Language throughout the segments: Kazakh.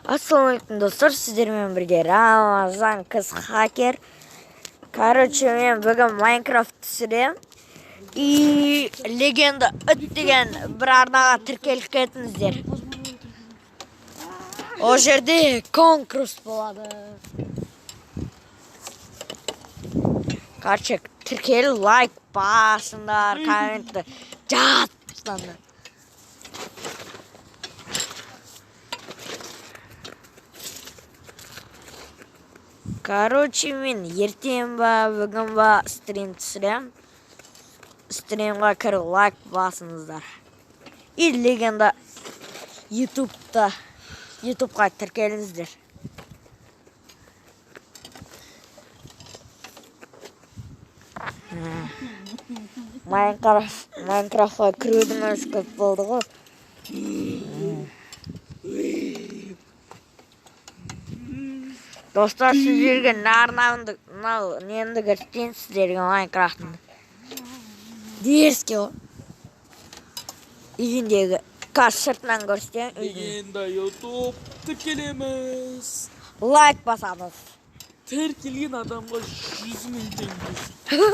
Ассалаумағалейкум достар, сіздермен бірге Рамазан қыз хакер. Короче, мен бүгін Майнкрафт түсірем. И легенда үт деген бір арнаға тіркеліп кетіңіздер. О жерде конкурс болады. Короче, тіркеліп лайк басыңдар, комментті жазыңдар. Короче, мен ертең ба, бүгін ба стрим түсірем. Стримға кіріп лайк басыңыздар. И легенда ютубта, ютубқа тіркеліңіздер. Майнкрафтқа кірудің өзі көп болды ғой. Достар, сіздерге арнамды, мынау немді көрсетейін сіздерге Майнкрафтымды. Дерзкий ғой. Үйіндегі қазір сыртынан көрсетемін. Легенда YouTube тіркелеміз. Лайк басамыз. Тіркелген адамға 100 мың теңге.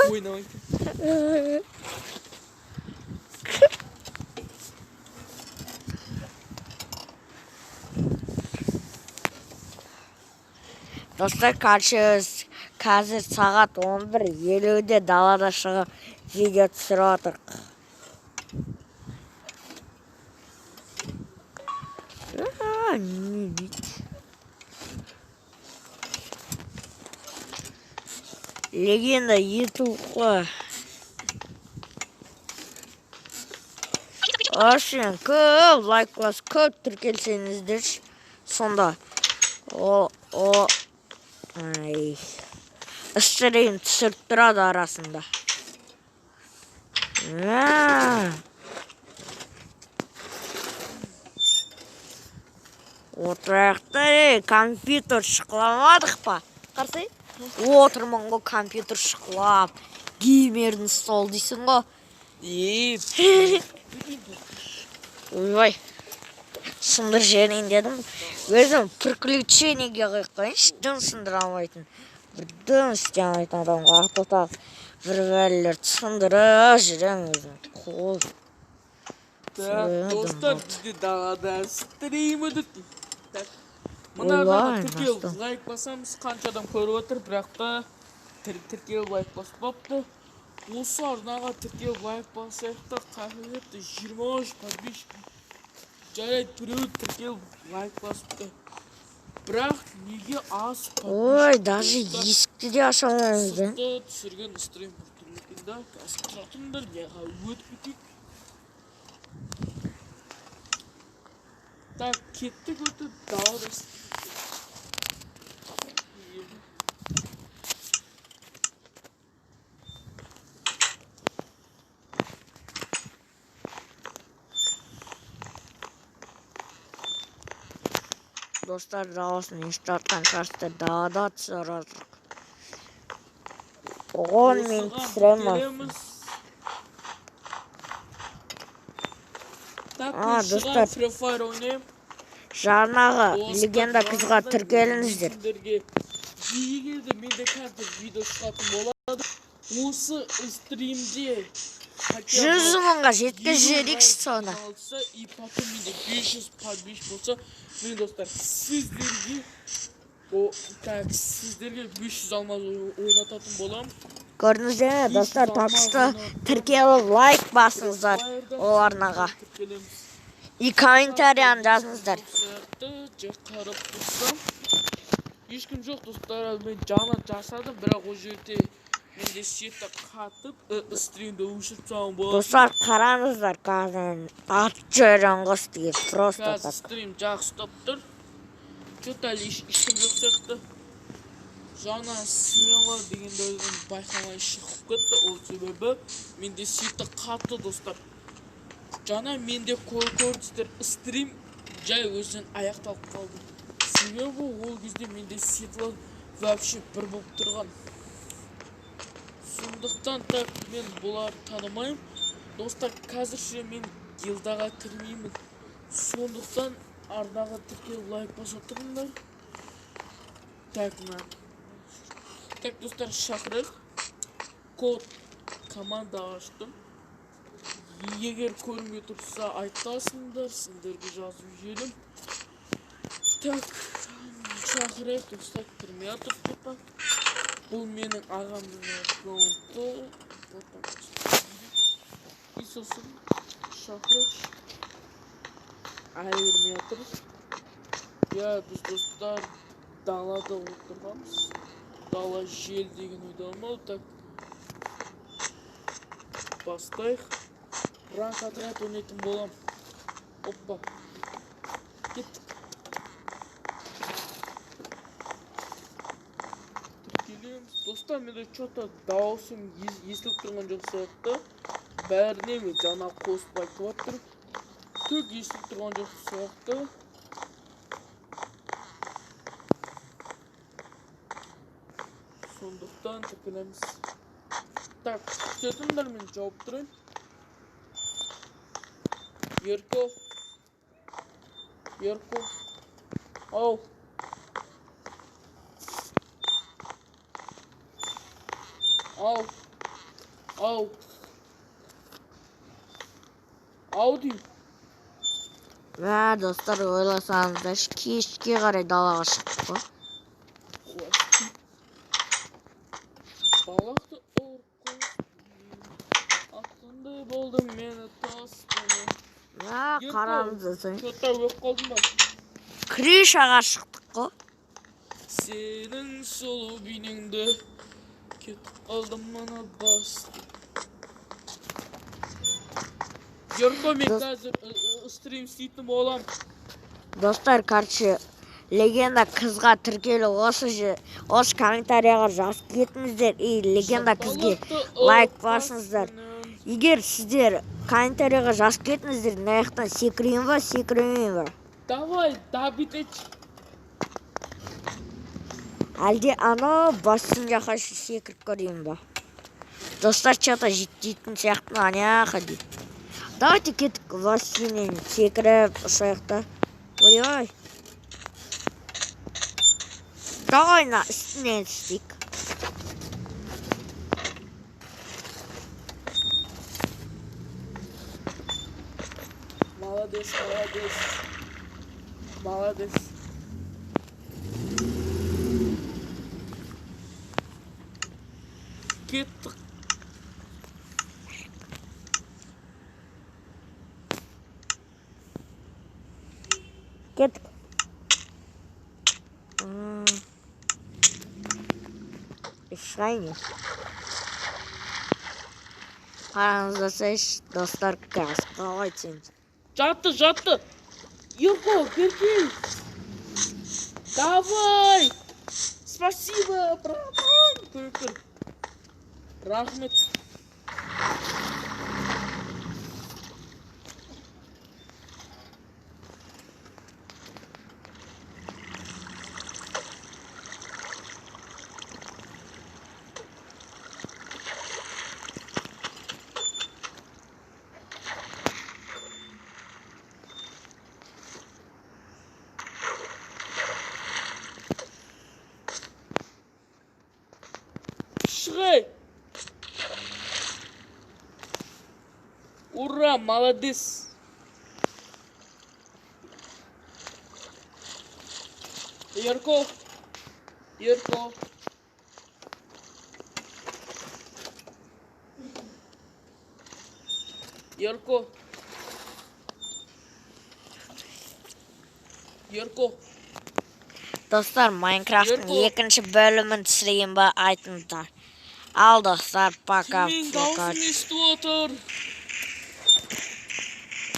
Ойнамайды. Достар, короче, қазір сағат 11:50-де далада шығып видео түсіріп жатырық. Не дейді? Легенда ютубқа. Очень көп лайк басып, көп тіркелсеңіздер, сонда о ай, стрим түсіріп тұрады арасында. Отырайық та, ей, компьютер шұқыламадық па? Қарсы? Отырмын ғой, компьютер шұқылап. Геймердің стол дейсің ғой. Ойбай. Сындыр жіберейін дедім. Өзім приключениеге қойып қояйыншы, дым сындыра алмайтын. Бір дым істей алмайтын адамға артық бір бәлелерді сындырып жүремін өзім. Қол. Так, достар, бізде далада стрим өтеді. Так, мына арнаға тіркеліп лайк басамыз, қанша адам көріп отыр, бірақ та тіркеліп лайк баспапты. Осы арнаға тіркеліп лайк басайық та, қажетті 23 подписчик. Жарайды, біреу тіркеліп лайк басыпты. Бірақ неге аз подписчик? Ой, даже есікті де аша алмаймыз да. Сыртта түсірген стрим біртүрлі екен да. Қазір тұра тұрыңдар, неға өтіп кетейік. Так, кеттік өтіп, далада стрим. Достар, дауысын естіп жатқан шығарсыздар, далада түсіріп жатырық. Оған мен түсіремін. Достар, Free Fire ойнаймын. Жаңағы легенда қызға тіркеліңіздер. Жиі келді, менде қазір видео шығатын болады. Осы стримде 100 мыңға жеткізіп жіберейікші соны. И потом менде 500 подписчик болса, мен достар сіздерге сіздерге 500 алмаз ойнататын боламын. Көрдіңіздер ме, достар, так что тіркеліп лайк басыңыздар ол арнаға. И комментарияны жазыңыздар. Қарап тұрсам, ешкім жоқ достар, мен жаңа жасадым, бірақ ол жерде менде сетті қатып, стримді өшіріп тастаған болатын. Достар, қараңыздар, қазір атып жіберген қос деген просто Қазір так. стрим жақсы ұстап тұр. Чё-то әлі ешкім жоқ сияқты. Жаңа смело дегендерден байқамай шығып кетті. Ол себебі менде сетті қатты достар. Жаңа менде көрдіңіздер, стрим жай өзінен аяқталып қалды. Себебі ол кезде менде сетлар вообще бір болып тұрған. Сондықтан так мен бұларды танымаймын. Достар, қазірше мен гилдаға кірмеймін. Сондықтан Арнаға тіркеліп лайк баса тұрыңдар. Так, мына. Так, достар, шақырайық. Код команда аштым. Егер көрінбей тұрса айтасыңдар, сендерге жазып жіберем. Так, шақырайық, достар, кірмей жатыр типа. Бұл менің ағамның аккаунты. Вот так. И сосын шақырайық. Әлі кірмей жатыр. Иә, біз достар далада отырғанбыз. Дала жел деген ойда. Так, бастайық. Ранг отряд ойнайтын болам. Опа. Кеттік. Тіркелеміз. Достар, менде что-то дауысым естіліп тұрған жоқ сияқты. Бәріне мен жаңа қосып айтып жатырмын. Түк естіліп тұрған жоқ сияқты. Сондықтан тіркелеміз. Так, күтетіңдер, мен жауып тұрайын. Ерко. Ерко. Ау. Ау. Ау. Ау деймін. Мә, достар, ойласаңыздар, кешке қарай далаға шықтық қой. Балақты ұрып қой. Атқандай болды мені таспен. Мә, қараңыздар. Чё-то өліп қалдым ба? Крышаға шықтық қой. Сенің сұлу бейнеңді кетіп қалдым мына бас. Ерко, мен қазір стрим істейтін болам. Достар, короче, легенда қызға тіркелу осы осы комментарияға жазып кетіңіздер и легенда қызге лайк басыңыздар. Егер сіздер комментарияға жазып кетіңіздер, мына жақтан секірейін ба, секірмейін ба? Давай, добить ет. Әлде анау басын жаққа секіріп көрейін ба? Достар, чё-то жетпейтін сияқты, ана жаққа дейді. Давайте кеттік, бассейннен секіріп ұшайық та. Ой-ой. Давай на үстінен түстік. Молодец, молодец. Молодец. Кеттік. Кеттік. Шығайын. Қараңыздаршы, достар, газ қалай түсеміз? Жатты, жатты. Ерко, бері. Давай. Спасибо, братан. Тұр. Рахмет. Шығай! Ура, молодец! Ерко! Ерко! Ерко! Ерко! Достар, Майнкрафттың екінші бөлімін түсірейін ба, айтыңыздар. Ал достар, пока. Мен дауысым естіп отыр.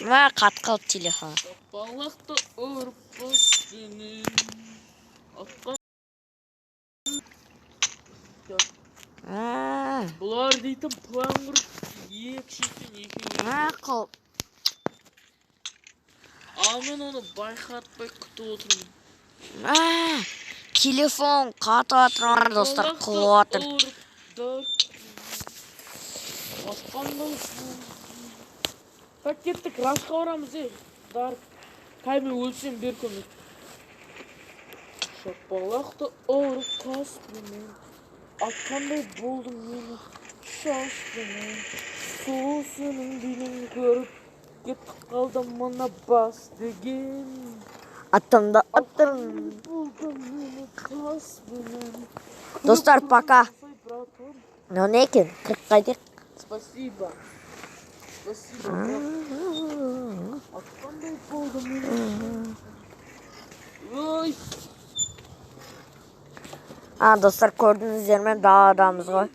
Мә, қатқыл телефон. Балақты ұрып баспенен. Атқан. Бұлар дейтін план құрып, екі шеттен екеуі. Мақұл. Ал мен оны байқатпай күтіп отырмын. Телефон қатып жатыр, достар, құлап жатыр. Так, кеттік, рашқа барамыз, ей. Дарк. Қазір мен өлсем, бер көмек. Шапалақты ұрып таспенен, атқандай болдым мені шашпенен. Сұлу сенің бейнең көріп, кетіп қалдым мына бас деген. Аттым да аттым. Болдым мені таспенен. Достар, пока. Братан. Мынау не екен? Кіріп қайтайық. Спасибо. Спасибо, брат. Атқандай болдым мені. Ой. А, достар, көрдіңіздер ме, даладамыз ғой.